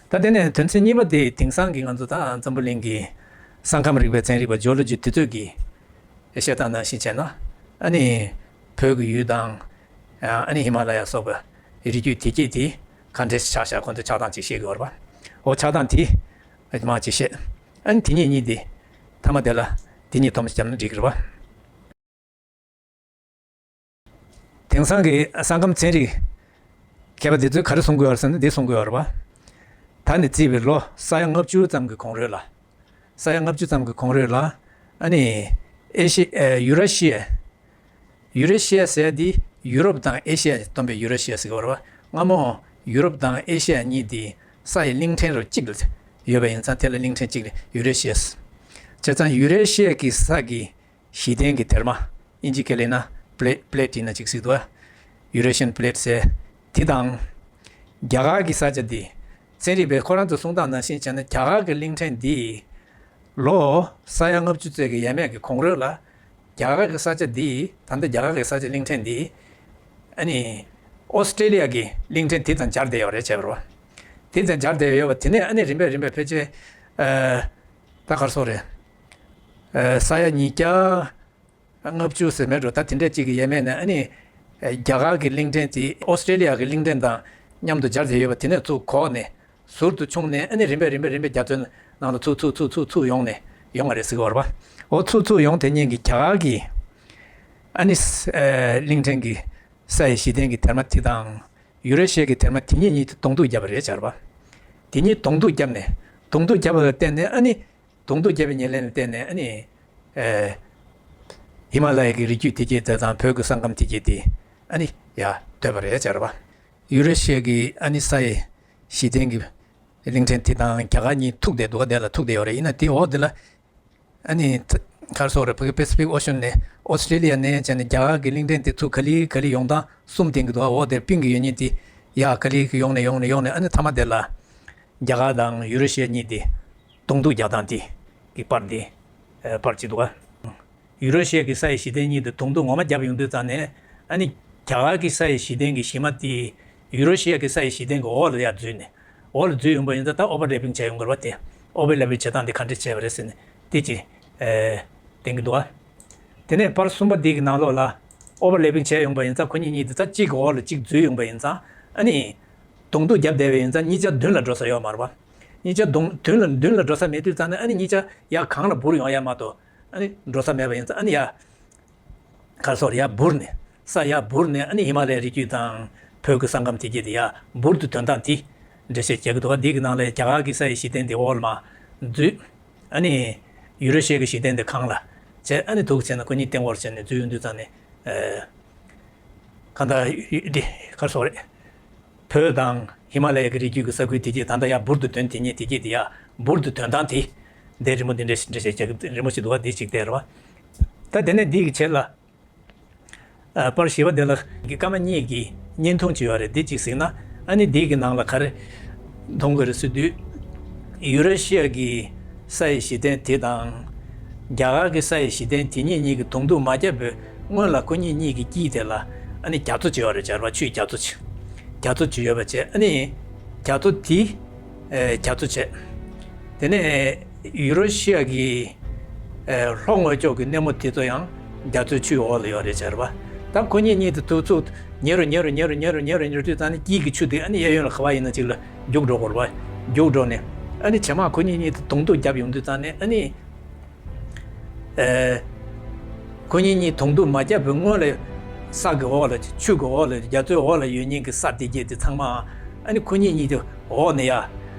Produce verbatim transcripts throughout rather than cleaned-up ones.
ད་དེ་ནས་དོན་ཚན་གཉིས་པ་དེ་དེང་སང་གི་ང་ཚོ་ད་འཛམ་བུ་གླིང་གི་ས་ཁམས་རིག་པའི་ཚན་རིག་པ་ཇོ་ལོ་ཇི་དེ་ཚོས་ཀྱི་བཤད་སྟངས་ནང་བཞིན་བྱས་ན། ཨ་ནི་བོད་ཀྱི་ཡུལ་དང་། ཨ་ནི་ཧི་མ་ལ་ཡ་སོགས་པའི་རི་རྒྱུད་དེ་གྱད་དེ་ག་འདྲས་ཆགས་ཤག་ཁོང་ཚོས་ཆགས་སྟངས་ཅིག་བཤད་ཀྱི་ཡོད་རེད་པ། འོ་ཆགས་སྟངས་དེ་མར་ཅིག་བཤད། ཨ་ནི་དེ་གཉིས་གཉིས་དེ་མཐའ་མ་དེ་ལ་དེ་གཉིས་སྡོམ་བརྒྱབ་ན་འགྲིག་གི་རེད་པ། དེང་སང་གི་ས་ཁམས་ཚན་རིག་མཁས་པ་དེ་ཚོས་ག་རེ་གསུང་གི་ཡོད་རེད་ཟེར་ན་འདི་གསུང་གི་ཡོད་རེད་པ། ད་ནས་བརྩིས་པའི་ལོ་ས་ཡ་ལྔ་བཅུ་ཙམ་གྱི་གོང་རོལ་ལ། ས་ཡ་ལྔ་བཅུ་ཙམ་གྱི་གོང་རོལ་ལ། ཨ་ནི་ཨེ་ཤི་ཨེ་ཡུ་ར་ཤི་ཡ། ཡུ་ར་ཤི་ཡ་ཟེར་ཡ་འདི་ཡུ་རོབ་དང་ཨེ་ཤི་ཡ་བསྡོམས་པའི་ཡུ་ར་ཤི་ཡ་ཟེར་གྱི་ཡོད་རེད་པ། སྔ་མོ་ཡུ་རོབ་དང་ཨེ་ཤི་ཡ་གཉིས་དེ་ས་ཡི་གླིང་ཕྲན་རུ་གཅིག་ལ་ཡོད་པ་ཡིན་ཙང་དེ་ལ་གླིང་ཕྲན་གཅིག་ལ་ཡུ་ར་ཤི་ཡ་ཟེར། བྱས་ཙང་ཡུ་ར་ཤི་ཡ་གི་ས་གི་གཞི་རྟེན་གྱི་དེར་མ། ཨིན་ཇི་སྐད་ལ་ཡིན་ན་པི་ལེ་ཊི་ཡིན་ན་ཅིག་ཟེར་གྱི་འདུག་ག་ཡུ་རེ་ཤི་ཡན་པི་ལེ་ཊི་ཟེར། དེ་དང་རྒྱ་གར་གྱི་ས་ཆ་འདི། ཚན་རིག་པས་ཁོ་རང་ཚོའི་གསུང་སྟངས་ནང་བཞིན་བྱས་ན་རྒྱ་གར་གྱི་གླིང་ཕྲན་འདི་ལོ་ས་ཡ་ལྔ་བཅུ་ཙམ་གྱི་ཡས་མས་ཀྱི་གོང་རོལ་ལ། རྒྱ་གར་གྱི་ས་ཆ་འདི། ད་ལྟ་རྒྱ་གར་གྱི་ས་ཆ་གླིང་ཕྲན་འདི། ཨ་ནི་ཨོ་སི་ཀྲེ་ལི་ཡ་གི་གླིང་ཕྲན་དེ་དང་སྦྱར་བསྡད་ཡོད་རེད་བྱས་པ་རེད་པ། དེ་དང་སྦྱར་བསྡད་ཡོད་པ་དེ་ནས་ཨ་ནི་རིམ་པས་རིམ་པས་ཕལ་ཆེར། ཨ། ད་ག་རེ་ཟེར་དགོས་རེད། ཨ། ས་ཡ་ཉིས་བརྒྱ་ལྔ་བཅུ་ཟེར་མེད་འགྲོ། ད་དེ་འདྲས་ཅིག་གི་ཡས་མས་ནས་ཨ་ནི། ཨ། རྒྱ་གར་གྱི་གླིང་ཕྲན་དེ་ཨོ་སི་ཀྲེ་ལི་ཡ་གི་གླིང་ཕྲན་དང་མཉམ་དུ་སྦྱར་བསྡད་ཡོད་པ་དེ་ནས་ཚུར་འགོག་ནས་ཟུར་དུ་ཕྱུང་ནས་ཨ་ནི་རིམ་པས་རིམ་པས་རིམ་པས་རྒྱ་མཚོའི་ནང་ལ་ཚུར་ཚུར་ཚུར་ཚུར་ཚུར་ཡོང་ནས་ཡོང་བ་རེད་ཟེར་གྱི་ཡོད་རེད་པ། འོ་ཚུར་ཚུར་ཡོང་དེ་ཉིད་ཀྱི་རྒྱ་གར་གྱི་ཨ་ནི། ཨ། གླིང་ཕྲན་གྱི་ས་ཡི་གཞི་རྟེན་གྱི་དེར་མ་དེ་དང་། ཡུ་རེ་ཤི་ཡ་གི་དེར་མ་དེ་གཉིས་གཉིས་དེ་གདོང་ཐུག་བརྒྱབ་པ་རེད་བྱས་པ། དེ་གཉིས་གདོང་ཐུག་བརྒྱབ་ནས། གདོང་ཐུག་བརྒྱབ་པ་ལ་བརྟེན་ནས་ཨ་ནི། གདོང་ཐུག་བརྒྱབ་པའི་ཉེར་ལེན་ལ་བརྟེན་ནས་ཨ་ནི། ཨེ། ཧི་མ་ལ་ཡ་གི་རི་རྒྱུད་དེ་གྱད་དེ་དང་བོད་ཀྱི་ས་ཁམས་དེ་གྱད་དེ་ཨ་ནི་ཡར་བསྡོམས་པ་རེད་བྱས་པ། ཡུ་རེ་ཤི་ཡ་གི་ཨ་ནི་ས་ཡི་གཞི་རྟེན་གྱི་གླིང་ཕྲན་དེ་དང་རྒྱ་གར་གཉིས་ཐུག་བསྡད་འདུག་ག་དེ་ལ་ཐུག་བསྡད་ཡོད་རེད། ཡིན་ན་དེ་འོག་དེ་ལ། ཨ་ནི། ག་རེ་ཟེར་དགོས་རེད། ཕ་གི་པེ་སི་ཕིག་ཨོ་ཤན་ནས་ཨོ་སི་ཀྲེ་ལི་ཡ་ནས་བྱས་ནས་རྒྱ་གར་གྱི་གླིང་ཕྲན་དེ་ཚུར་ག་ལེ་ག་ལེ་ཡོང་སྟངས་གསུམ་བསྟན་གྱི་འདུག་འོ་དེར་པིང་གི་ཡོད་མཁན་དེ་ཡར་ག་ལེ་གི་ཡོང་ནས་ཡོང་ནས་ཡོང་ནས་ཨ་ནི་མཐའ་མ་དེ་ལ་རྒྱ་གར་དང་ཡུ་རེ་ཤི་ཡ་གཉིས་དེ་གདོང་ཐུག་རྒྱག་སྟངས་དེ་གི་པར་དེ། ཨ། པར་གཅིག་འདུག་ག་ཡུ་རེ་ཤི་ཡ་གི་ས་ཡི་གཞི་རྟེན་གཉིས་དེ་གདོང་ཐུག་ངོ་མ་བརྒྱབ་ཡོང་དུས་ཙང་ནས་ཨ་ནི་རྒྱ་གར་གྱི་ས་ཡི་གཞི་རྟེན་གྱི་གཞི་མ་དེ་ཡུ་རེ་ཤི་ཡ་གི་ས་ཡི་གཞི་རྟེན་གྱི་འོག་ལ་ཡར་འཛུལ་ནས། འོག་ལ་འཛུལ་ཡོང་པ་ཡིན་ཙང་ད་ཨོ་བར་ལེ་པིང་བྱས་ཡོང་གི་རེད་པ། དེ་ཨོ་བར་ལེ་པིང་བྱེད་སྟངས་དེ་ག་འདྲས་བྱས་པ་རེད་ཟེར་ནས་དེ་ཅིག་ཨེ། བསྟན་གྱི་འདུག་ག་དེ་ནས་པར་གསུམ་པ་འདི་གི་ནང་ལོགས་ལ་ཨོ་བར་ལེ་པིང་བྱས་ཡོང་པ་ཡིན་ཙང་ཁོ་གཉིས་གཉིས་དེ་ཙམ་གཅིག་གི་འོག་ལ་གཅིག་འཛུལ་ཡོང་པ་ཡིན་ཙང་ཨ་ནི། གདོང་ཐུག་བརྒྱབ་བསྡད་པ་ཡིན་ཙང་གཉིས་ཆ་མདུན་ལ་འགྲོ་ས་ཡོད་མ་རེད་པ། གཉིས་ཆ་གདོང་མདུན་ལ་མདུན་ལ་འགྲོ་ས་མེད་དུས་ཙང་ནས་ཨ་ནི་གཉིས་ཆ་ཡར་སྒང་ལ་འབུར་ཡོང་ཡ་མ་གཏོགས་ཨ་ནི་འགྲོ་ས་མེད་པ་ཡིན་ཙང་ཨ་ནི་ཡར། ག་རེ་ཟེར་དགོས་རེད། ཡར་འབུར་ནས། ས་ཡར་འབུར་ནས་ཨ་ནི་ཧི་མ་ལ་ཡའི་རི་རྒྱུད་དང་བོད་ཀྱི་ས་ཁམས་དེ་གྱད་དེ་ཡར་འབུར་དུ་དོན་སྟངས་དེ་འགྲེལ་བཤད་རྒྱག་གི་འདུག་ག་འདི་གི་ནང་ལ་རྒྱ་གར་གྱི་ས་ཡི་གཞི་རྟེན་དེ་འོག་ལ་མར་འཛུལ། ཨ་ནི་ཡུ་རེ་ཤི་ཡའི་གཞི་རྟེན་དེ་སྒང་ལ་བྱས། ཨ་ནི་འདུག་བྱས་ན་ཁོ་གཉིས་སྟེང་འོག་བྱས་ནས་འཛུལ་ཡོང་དུས་ཙང་ནས། ཨ། གང་ལྟར་འདི་ག་རེ་ཟེར་དགོས་རེད། བོད་དང་ཧི་མ་ལ་ཡའི་གི་རི་རྒྱུད་ཀྱི་ས་ཁུལ་དེ་གྱད་ད་ལྟ་ཡར་འབུར་དུ་དོན་དེ་ཉིད་དེ་གྱད་དེ་ཡར་འབུར་དུ་དོན་སྟངས་དེ། འདི་རི་མོ་འདི་འདྲ་ཞིག་འགྲེལ་བཤད་རྒྱག་གི་རི་མོ་ཞིག་འདུག་ག་འདི་གཅིག་དེ་རེད་པ། ད་དེ་ནས་འདི་གི་ཕྱེད་ལ། ཨ། པར་བཞི་པ་འདི་ལ་གི་སྐར་མ་གཉིས་ཀྱི་བརྙན་ཐུང་ཅིག་ཡོད་རེད། འདི་གཅིག་གཟིགས་ན་ཨ་ནི་འདི་གི་ནང་ལ་ག་རེ་མཐོང་གི་རེད་ཟེར་དུས། ཡུ་རེ་ཤི་ཡ་གི་ས་ཡི་གཞི་རྟེན་དེ་དང་། རྒྱ་གར་གྱི་ས་ཡི་གཞི་རྟེན་དེ་གཉིས་གཉིས་ཀྱི་གདོང་ཐུག་མ་བརྒྱབ་པའི་སྔོན་ལ་ཁོ་གཉིས་གཉིས་ཀྱི་དཀྱིལ་དེ་ལ་ཨ་ནི་རྒྱ་མཚོ་ཅིག་ཡོད་རེད་བྱས་པ། ཆུའི་རྒྱ་མཚོ་ཅིག་རྒྱ་མཚོ་ཅིག་ཡོད་པ་བྱས། ཨ་ནི་རྒྱ་མཚོ་དེ། ཨེ། རྒྱ་མཚོ་བྱས། དེ་ནས་ཡུ་རེ་ཤི་ཡ་གི། ཨེ། ལྷོ་ངོས་ཕྱོགས་ཀྱི་སྣེ་མོ་དེ་ཚོ་ཡང་རྒྱ་མཚོའི་ཆུའི་འོག་ལ་ཡོད་རེད་བྱས་པ། ད་ཁོ་གཉིས་གཉིས་དེ་ཐུག་ཚུགས་ཉེ་རུ་ཉེ་རུ་ཉེ་རུ་ཉེ་རུ་ཉེ་རུ་ཉེ་རུ་དུས་ཙང་ནས་དཀྱིལ་གྱི་ཆུ་དེ་ཨ་ནི་གཡས་གཡོན་ལ་ག་པར་ཡིན་ན་ཅིག་ལ་རྒྱུག་འགྲོ་གི་རེད་པ། རྒྱུག་འགྲོ་ནས་ཨ་ནི་བྱེ་མ་ཁོ་གཉིས་གཉིས་དེ་གདོང་ཐུག་བརྒྱབ་ཡོང་དུས་ཙང་ནས་ཨ་ནི། ཨེ། ཁོ་གཉིས་གཉིས་གདོང་ཐུག་མ་བརྒྱབ་པའི་སྔོན་ལ་ས་གི་འོག་ལ་ཆུ་གི་འོག་ལ་རྒྱ་མཚོའི་འོག་ལ་ཡོད་མཁན་གྱི་ས་དེ་གྱད་དེ་ཚང་མ་ཨ་ནི་ཁོ་གཉིས་གཉིས་དེ་འོག་ནས་ཡར།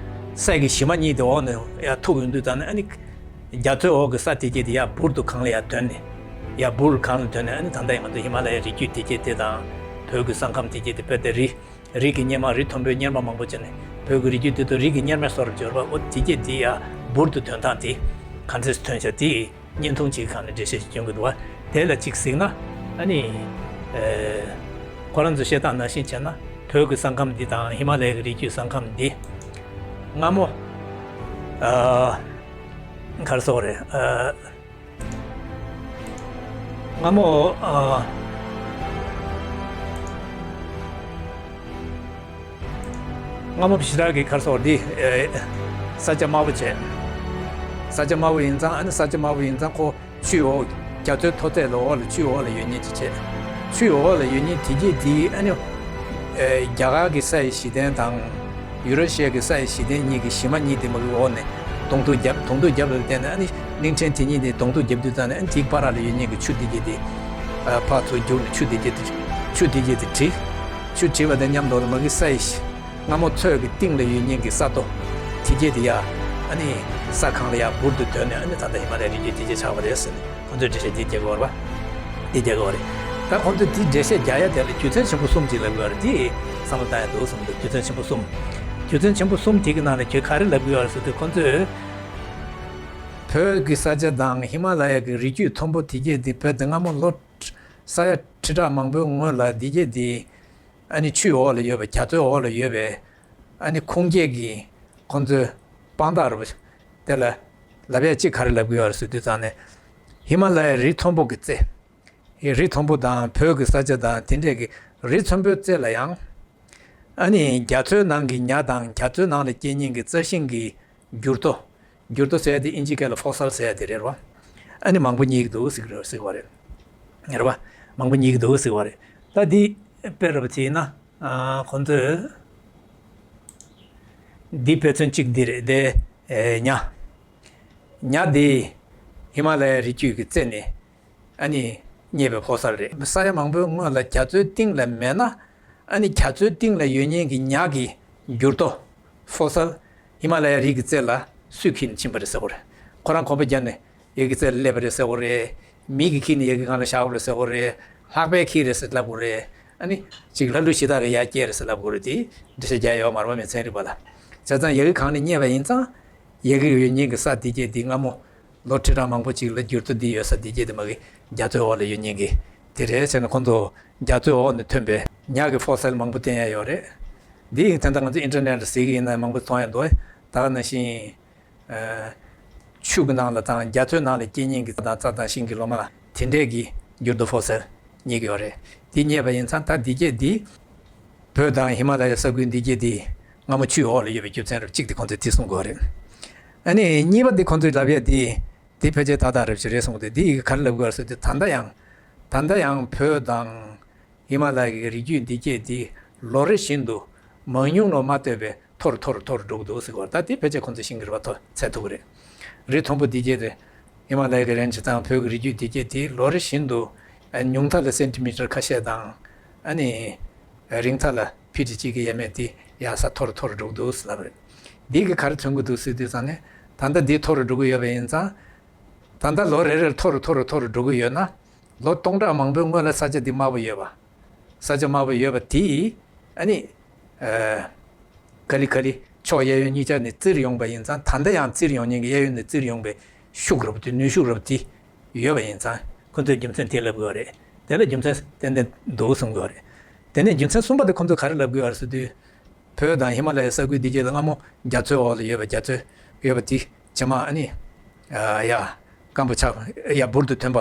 ས་གི་གཞི་མ་གཉིས་དེ་འོག་ནས་ཡར་ཐུག་ཡོང་དུས་ཙང་ནས་ཨ་ནི། རྒྱ་མཚོའི་འོག་གི་ས་དེ་གྱད་དེ་ཡར་འབུར་དུ་སྒང་ལ་ཡར་དོན་ནས། ཡར་འབུར་སྒང་ལ་དོན་ནས་ཨ་ནི་ད་ལྟ་ཡང་ང་ཚོ་ཧི་མ་ལ་ཡའི་རི་རྒྱུད་དེ་གྱད་དེ་དང་བོད་ཀྱི་ས་ཁམས་དེ་གྱད་དེ་དཔེ་དེ་རི། རི་གི་གཉེར་མ། རི་མཐོན་པོའི་གཉེར་མ་མང་པོ་བྱས་ནས་བོད་ཀྱི་རི་རྒྱུད་དེ་ཚོ་རི་གི་གཉེར་མའི་བཟོ་འདྲ་ཅིག་ཡོད་རེད་པ། འོ་དེ་གྱད་དེ་ཡར་འབུར་དུ་དོན་སྟངས་དེ་ག་འདྲས་ཐོན་ཤག་དེ་བརྙན་ཐུང་གཅིག་སྒང་ནས་འགྲེལ་བཤད་ཅིག་སྐྱོན་གྱི་འདུག་པ། དེ་ལ་གཅིག་གཟིགས་ན་ཨ་ནི། ཨེ། ཁོ་རང་ཚོ་བཤད་སྟངས་ནང་བཞིན་བྱས་ན་བོད་ཀྱི་ས་ཁམས་འདི་དང་ཧི་མ་ལ་ཡའི་རི་རྒྱུད་ས་ཁམས་འདི་སྔ་མོ། ཨ། ག་རེ་ཟེར་དགོས་རེད། ཨ། སྔ་མོ། ཨ། སྔ་མོ་ཞེ་དྲག་གི་ཁར་སོགས་འདི་ས་ཆ་དམའ་བོ་བྱས། ས་ཆ་དམའ་བོ་ཡིན་ཙང་ཨ་ནི་ས་ཆ་དམའ་བོ་ཡིན་ཙང་ཁོ་ཆུའི་འོག་རྒྱ་མཚོའི་མཐོ་ཚད་ལ་འོག་ལ་ཆུའི་འོག་ལ་ཡོད་མཁན་ཅིག་བྱས། ཆུའི་འོག་ལ་ཡོད་མཁན་དེ་གྱད་དེ་ཨ་ནི་རྒྱ་གར་གྱི་ས་ཡི་གཞི་རྟེན་དང་ཡུ་རེ་ཤི་ཡ་གི་ས་ཡི་གཞི་རྟེན་གཉིས་ཀྱི་གཞི་མ་གཉིས་དེ་མ་གི་འོག་ནས་གདོང་ཐུག་བརྒྱབ། གདོང་ཐུག་བརྒྱབ་ལ་བརྟེན་ནས་ཨ་ནི་གླིང་ཕྲན་དེ་གཉིས་དེ་གདོང་ཐུག་བརྒྱབ་དུས་ཙང་ནས་ཨ་ནི་དེའི་བར་ལ་ཡོད་མཁན་གྱི་ཆུ་དེ་གྱད་དེ་ཕར་ཚུར་རྒྱུག་ནས་ཆུ་དེ་གྱད་དེ་ཆུ་དེ་གྱད་དེ་བྲི། ཆུ་བྲི་བ་དང་མཉམ་དུ་ལ་མ་གི་ས་ཡི་སྔ་མོ་མཚོ་གི་གཏིང་ལ་ཡོད་མཁན་གྱི་ས་རྡོ་དེ་གྱད་དེ་ཡ་ཨ་ནི་ས་སྒང་ལ་ཡ་འབུར་དུ་ཐོན་ནས་ཨ་ནི་ད་ལྟ་ཧི་མ་ལ་ཡའི་རི་རྒྱུད་དེ་གྱད་ཆགས་པ་རེད་ཟེར་ནས་ཁོ་ཚོས་འགྲེལ་བཤད་དེ་རྒྱག་གི་ཡོད་རེད་པ། དེ་རྒྱག་གི་ཡོད་རེད། ད་ཁོ་ཚོས་དེ་འགྲེལ་བཤད་རྒྱག་ཡ་དེ་ལ་རྒྱུ་མཚན་ཆེན་པོ་གསུམ་ཅིག་ལབ་ཀྱི་ཡོད་རེད། དེ་བསམ་བློ་བཏང་ཡ་འདུག་བསམ་འདུག་རྒྱུ་མཚན་ཆེན་པོ་གསུམ། རྒྱུ་མཚན་ཆེན་པོ་གསུམ་དེ་གི་ནང་ནས་ཁྱོད་ག་རེ་ལབ་ཀྱི་ཡོད་རེད་ཟེར་དུས་ཁོ་ཚོས་བོད་ཀྱི་ས་ཆ་དང་ཧི་མ་ལ་ཡ་གི་རི་རྒྱུད་མཐོན་པོ་དེ་གྱད་དེ་བོད་དེ་སྔ་མོ་ལོ་ས་ཡ་ཁྲི་ཕྲག་མང་པོའི་སྔོན་ལ་དེ་གྱད་དེ་ཨ་ནི་ཆུའི་འོག་ལ་ཡོད་པའི་རྒྱ་མཚོའི་འོག་ལ་ཡོད་པའི་ཨ་ནི་ཁུངས་སྐྱེལ་གྱི་ཁོང་ཚོའི་དཔང་རྟགས་རེད་པ། དེ་ལ་ལབ་ཡ་གཅིག་ག་རེ་ལབ་ཀྱི་ཡོད་རེད་ཟེར་དུས་ཙང་ནས་ཧི་མ་ལ་ཡའི་རི་མཐོན་པོ་གི་རྩེ། རི་མཐོན་པོ་དང་བོད་ཀྱི་ས་ཆ་དང་དེ་འདྲས་ཀྱི་རི་མཐོན་པོའི་རྩེ་ལ་ཡང་ཨ་ནི་རྒྱ་མཚོའི་ནང་གི་ཉ་དང་རྒྱ་མཚོའི་ནང་ལ་སྐྱེ་མཁན་གྱི་རྩྭ་ཤིང་གི་འགྱུར་རྡོ། འགྱུར་རྡོ་ཟེར་ཡ་དེ་ཨིན་ཇི་སྐད་ལ་ཕོ་སལ་ཟེར་ཡ་དེ་རེད་བ། ཨ་ནི་མང་པོ་རྙེད་ཀྱི་འདུག་ཟེར་གྱི་རེད་ཟེར་བ་རེད། རེད་བ། མང་པོ་རྙེད་ཀྱི་འདུག་ཟེར་བ་རེད། ད་འདི་དཔེ་རེད་བ་བྱས་ན། ཨ། ཁོང་ཚོས་འདི་དཔེ་མཚོན་གཅིག་འདི་རེད་དེ། ཨེ། ཉ། ཉ་འདི་ཧི་མ་ལ་ཡའི་རི་རྒྱུད་ཀྱི་རྩེ་ནས་ཨ་ནི་རྙེད་པའི་ཕོ་སལ་རེད། ས་ཡ་མང་པོའི་སྔོན་ལ་རྒྱ་མཚོའི་གཏིང་ལ་མེད་ན་ཨ་ནི་རྒྱ་མཚོའི་གཏིང་ལ་ཡོད་མཁན་གྱི་ཉ་གི་འགྱུར་རྡོ་ཕོ་སལ་ཧི་མ་ལ་ཡའི་རི་གི་རྩེ་ལ་སུས་འཁྱེར་ནས་ཕྱིན་པ་རེད་ཟེར་གྱི་རེད། ཁོ་རང་གོམ་པ་བརྒྱབ་ནས་ཡ་གི་རྩེ་ལ་སླེབས་པ་རེད་ཟེར་གྱི་རེད། མི་གིས་འཁྱེར་ནས་ཡ་གི་སྒང་ལ་བཞག་པ་རེད་ཟེར་གྱི་རེད། ལྷག་པས་འཁྱེར་རེད་ཟེར་ལབ་གྱི་རེད། ཨ་ནི་ཅིག་ལ་ལུ་ཞེ་དྲག་གིས་ཡར་བསྐྱལ་རེད་ཟེར་ལབ་གྱི་རེད་དེ། འགྲེལ་བཤད་རྒྱག་ཡོད་མ་རེད་པ། མི་ཚན་རིག་པ་ལ། བྱས་ཙང་ཡ་གི་སྒང་ནས་རྙེད་པ་ཡིན་ཙང་། ཡ་གི་ཡོད་མཁན་གྱི་ས་དེ་གྱད་དེ་སྔ་མོ་ལོ་ཁྲི་ཕྲག་མང་པོ་ཅིག་ལ་འགྱུར་རྡོ་འདི་ཡོད་ས་དེ་གྱད་དེ་མ་གི་རྒྱ་མཚོའི་འོག་ལ་ཡོད་མཁན་གྱི་དེ་རེད་ཟེར་ནས་ཁོང་ཚོ་རྒྱ་མཚོའི་འོག་ནས་ཐོན་པའི་ཉ་གི་ཕོ་སལ་མང་པོ་བསྟན་ཡ་ཡོད་རེད། འདི་ཡིན་ད་ལྟ་ང་ཚོ་ཨིན་ཊར་ནེཊ་ལ་གཟིགས་ཀྱི་ཡིན་ན་མང་པོ་མཐོང་ཡ་འདུག་ད་ག་ནང་བཞིན། ཨ། ཆུ་གི་ནང་ལ་དང་རྒྱ་མཚོའི་ནང་ལ་སྐྱེ་མཁན་གྱི་རྩྭ་དང་རྩྭ་དང་ཤིང་གི་ལོ་མ་དེ་འདྲས་ཀྱི་འགྱུར་རྡོ་ཕོ་སལ་རྙེད་ཀྱི་ཡོད་རེད། དེ་རྙེད་པ་ཡིན་ཙང་ད་འདི་གྱད་འདི་བོད་དང་ཧི་མ་ལ་ཡའི་ས་ཁུལ་འདི་གྱད་འདི་སྔ་མོ་ཆུའི་འོག་ལ་ཡོད་པའི་རྒྱུ་མཚན་རེད། གཅིག་དེ་ཁོང་ཚོས་དེ་གསུང་གི་ཡོད་རེད། ཨ་ནི་གཉིས་པ་འདི་ཁོང་ཚོས་ལབ་ཡ་འདི་འདི་ཕལ་ཆེར་ཏག་ཏག་རེད་ཞེས་རེད་གསུངས་ཏེ། འདི་ཡི་གེ་ག་རེ་ལབ་དགོས་རེད་ཟེར་དུས་ད་ལྟ་ཡང་ད་ལྟ་ཡང་བོད་དང་ཧི་མ་ལ་ཡའི་རི་རྒྱུད་འདི་གྱད་འདི་ལོ་རེ་བཞིན་དུ་མང་ཉུང་ལོ་མ་ལྟོས་པའི་མཐོ་རུ་མཐོ་རུ་མཐོ་རུ་འགྲོ་གི་འདུག་ཟེར་གྱི་ཡོད་རེད། ད་དེ་ཕལ་ཆེར་ཁོང་ཚོས་ཤེས་ཀྱི་རེད་པ། མཐོ་ཚད་མཐོ་གི་རེད། རི་མཐོན་པོ་འདི་གྱད་དེ་ཧི་མ་ལ་ཡའི་རེད་བྱས་ཙང་བོད་ཀྱི་རི་རྒྱུད་འདི་གྱད་དེ་ལོ་རེ་བཞིན་དུ་ཉུང་མཐའ་ལ་སེན་ཊི་མི་ཊར་ཁ་ཤས་དང་། ཨ་ནི་རིང་མཐའ་ལ་ཕི་ཊི་གཅིག་གི་ཡས་མས་དེ་ཡར་ས་མཐོ་རུ་མཐོ་རུ་འགྲོ་གི་འདུག་ཟེར་ལབ་པ་རེད། འདི་གིས་ག་རེ་མཚོན་གྱི་འདུག་ཟེར་དུས་ཙང་ནས་ད་ལྟ་འདི་མཐོ་རུ་འགྲོ་གི་ཡོད་པ་ཡིན་ཙང་། ད་ལྟ་ལོ་རེ་རེར་མཐོ་རུ་མཐོ་རུ་མཐོ་རུ་འགྲོ་གི་ཡོད་ན། ལོ་སྟོང་ཕྲག་མང་པོའི་སྔོན་ལ་ས་ཆ་འདི་དམའ་པོ་ཡོད་པ། ས་ཆ་དམའ་པོ་ཡོད་པ་དེ་ཨ་ནི། ཨ། ག་ལེ་ག་ལེ་ཕྱོགས་གཡས་གཡོན་གཉིས་ཆ་ནས་བཙིར་ཡོང་པ་ཡིན་ཙང་། ད་ལྟ་ཡང་བཙིར་ཡོང་མཁན་གྱི་གཡས་གཡོན་ནས་བཙིར་ཡོང་པའི་ཤུགས་རབ་དེ། ནུས་ཤུགས་རབ་དེ་ཡོད་པ་ཡིན་ཙང་། ཁོ་ཚོས་རྒྱུ་མཚན་དེ་ལབ་དགོས་པ་རེད། དེ་ལ་རྒྱུ་མཚན་ཏན་ཏན་འདུག་གསུང་དགོས་པ་རེད། དེ་ནས་རྒྱུ་མཚན་གསུམ་པ་དེ་ཁོ་ཚོས་ག་རེ་ལབ་དགོས་པ་རེད་ཟེར་དུས། བོད་དང་ཧི་མ་ལ་ཡའི་ས་ཁུལ་འདི་གྱད་ལ་སྔ་མོ་རྒྱ་མཚོའི་འོག་ལ་ཡོད་པ། རྒྱ་མཚོ་ཡོད་པ་དེ་རྗེས་མ་ཨ་ནི། ཨ། ཡར་སྐམ་པོ་ཆགས། ཡར་འབུར་དུ་ཐོན་པ་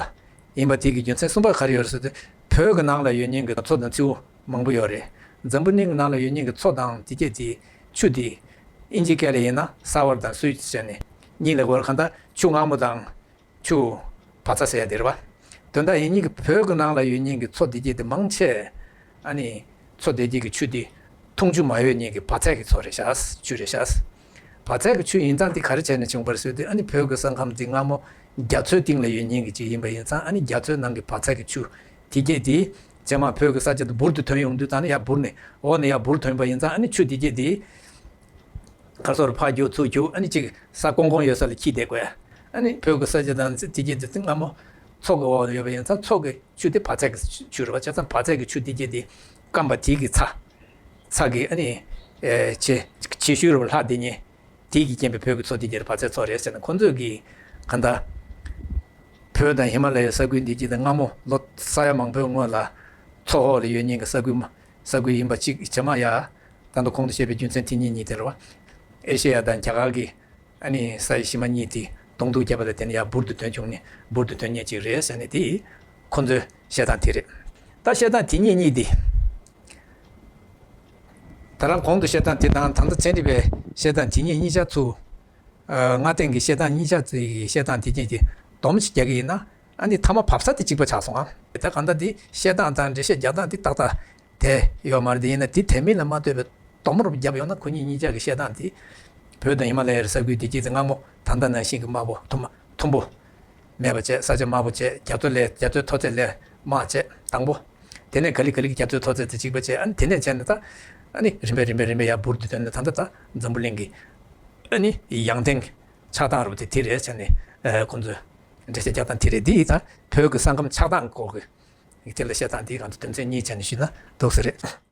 ཡིན་པ་དེ་གི་རྒྱུ་མཚན་གསུམ་པ་ག་རེ་ཡོད་རེད་ཟེར་དུས། བོད་ཀྱི་ནང་ལ་ཡོད་མཁན་གྱི་མཚོ་དང་མཚེའུ་མང་པོ་ཡོད་རེད། འཛམ་བུ་གླིང་གི་ནང་ལ་ཡོད་མཁན་གྱི་མཚོ་དང་དེ་གྱད་དེ། ཆུ་དེ་ཨིན་ཇི་སྐད་ལ་ཡིན་ན་སོ་ཝར་དང་སུའིཊ་ཟེར་ནས་གཉིས་ལབ་ཀྱི་ཡོད་རེད། གང་ལྟར་ཆུ་མངར་མོ་དང་ཆུ་བག་ཚ་ཟེར་ཡ་དེ་རེད་པ། དོན་དག་ཡིན་གཉིས་ཀྱི་བོད་ཀྱི་ནང་ལ་ཡོད་མཁན་གྱི་མཚོ་དེ་གྱད་དེ་མང་ཆེ། ཨ་ནི་མཚོ་དེ་གྱད་ཀྱི་ཆུ་དེ་འཐུང་ཆུ་མ་ཡོད་མཁན་གྱི་བག་ཚ་གི་མཚོ་རེད་ཤག་ཆུ་རེད་ཤག་བག་ཚ་གི་ཆུ་ཡིན་ཙང་དེ་ག་རེ་བྱས་ནས་བྱུང་བ་རེད་ཟེར་དུས། ཨ་ནི་བོད་ཀྱི་ས་ཁམས་དེ་སྔ་མོ་རྒྱ་མཚོའི་གཏིང་ལ་ཡོད་མཁན་གྱི་ཅིག་ཡིན་པ་ཡིན་ཙང་། ཨ་ནི་རྒྱ་མཚོའི་ནང་གི་བག་ཚ་གི་ཆུ་དེ་གྱད་དེ་རྗེས་མ་བོད་ཀྱི་ས་ཆ་དེ་འབུར་དུ་ཐོན་ཡོང་དུས། ད་ནི་ཡར་འབུར་ནས་འོག་ནས་ཡར་འབུར་ཐོན་པ་ཡིན་ཙང་། ཨ་ནི་ཆུ་དེ་གྱད་དེ་ག་རེ་ཟེར། ཕར་རྒྱུག་ཚུར་རྒྱུག་ཨ་ནི་ཅིག་ས་ཀོང་ཀོང་ཡོད་ས་ལ་འཁྱིལ་བསྡད་དགོས། ཨ་ནི་བོད་ཀྱི་ས་ཆ་དང་དེ་གྱད་དེ་སྔ་མོ་མཚོ་གི་འོག་ལ་ཡོད་པ་ཡིན་ཙང་། མཚོ་གི་ཆུ་དེ་བག་ཚ་གི་ཆུ་རེད་པ། བྱས་ཙང་བག་ཚ་གི་ཆུ་དེ་གྱད་དེ་སྐམ་པ་དེ་གི་ཚྭ། ཚྭ་གི་ཨ་ནི། ཨེ། ཆེ་ཆེ་ཤོས་རེད་པ། ལྷག་བསྡད་མཁན། དེ་གིས་རྐྱེན་པས་བོད་ཀྱི་མཚོ་དེ་གྱད་བག་ཚ་མཚོ་རེད་ཟེར་ནས། ཁོང་ཚོས་ཀྱིས་གང་ལྟར་བོད་དང་ཧི་མ་ལ་ཡའི་ས་ཁུལ་འདི་གྱད་དེ་སྔ་མོ་ལོ་ས་ཡ་མང་པོའི་སྔོན་ལ་མཚོ་འོག་ལ་ཡོད་མཁན་གྱི་ས་ཁུལ་མ། ས་ཁུལ་ཡིན་པ་གཅིག། རྗེས་མ་ཡར་ད་ལྟ་གོང་དུ་བཤད་པའི་རྒྱུ་མཚན་དེ་གཉིས་གཉིས་དེ་རེད་པ། ཨེ་ཤེ་ཡ་དང་རྒྱ་གར་གྱི་ཨ་ནི་ས་ཡི་གཞི་མ་གཉིས་དེ་གདོང་ཐུག་བརྒྱབ་པ་ལ་བརྟེན་ནས་ཡར་འབུར་དུ་ཐོན་བྱུང་ནས། འབུར་དུ་ཐོན་མཁན་ཅིག་རེད་ཟེར་ནས་དེ་ཁོང་ཚོའི་བཤད་སྟངས་དེ་རེད། ད་བཤད་སྟངས་དེ་གཉིས་གཉིས་དེ། ད་རང་གོང་དུ་བཤད་སྟངས་དེ་དང་ད་ལྟ་ཚན་རིག་པའི་བཤད་སྟངས་དེ་གཉིས་གཉིས་ཆ་ཚུར། ཨ། སྔ་རྟིང་གི་བཤད་སྟངས་གཉིས་ཆ་ཚུར་གྱི་བཤད་སྟངས་དེ་གཉིས་དེ་སྡོམ་ཞིག་རྒྱག་གི་ཡིན་ན། ཨ་ནི་མཐའ་མ་བབས་ས་དེ་གཅིག་པ་ཆགས་སོང་ཨ། ད་གང་ལྟར་དེ་བཤད་སྟངས་དང་འགྲེལ་བཤད་རྒྱག་སྟངས་དེ་ཏག་ཏག་དེ་ཡོད་མ་རེད། དེ་ཡིན་ན་དེ་དེ་མིན་ལ་མ་ལྟོས་པའི་སྡོམ་རུབ་བརྒྱབ་ཡོང་ན། ཁོ་གཉིས་གཉིས་ཆ་གི་བཤད་སྟངས་དེ་བོད་དང་ཧི་མ་ལ་ཡའི་ས་ཁུལ་དེ་གྱད་དེ་སྔ་མོ་ད་ལྟ་ནང་བཞིན་གྱི་དམའ་པོ་མཐོ་དམའ་མཐོན་པོ་མེད་པ་བྱས། ས་ཆ་དམའ་པོ་བྱས། རྒྱ་མཚོ་ལས་རྒྱ་མཚོའི་མཐོ་ཚད་ལས་དམའ་བྱས་དང་པོ། དེ་ནས་ག་ལེ་ག་ལེ་གྱི་རྒྱ་མཚོའི་མཐོ་ཚད་དེ་གཅིག་པ་བྱས། ཨ་ནི་དེ་ནས་བྱས་ནས་ད་ཨ་ནི་རིམ་པས་རིམ་པས་རིམ་པས་ཡར་འབུར་དུ་ཐོན་ནས། ད་ལྟ་ད་འཛམ་བུ་གླིང་གི་ཨ་ནི་ཡང་སྟེང་ཆགས་སྟངས་རུ་དེ་དེ་རེད་བྱས་ནས། ཨ། ཁོང་ཚོས་འགྲེལ་བཤད་རྒྱག་སྟངས་དེ་རེད། འདི་ད་བོད་ཀྱི་ས་ཁམས་ཆགས་སྟངས་སྐོར་གྱི་དེ་ལ་བཤད་སྟངས་འདི་གང་དུ་དོན་ཚན་གཉིས་བྱས་ནས་ཞུས་ན་འདུག་ས་རེད།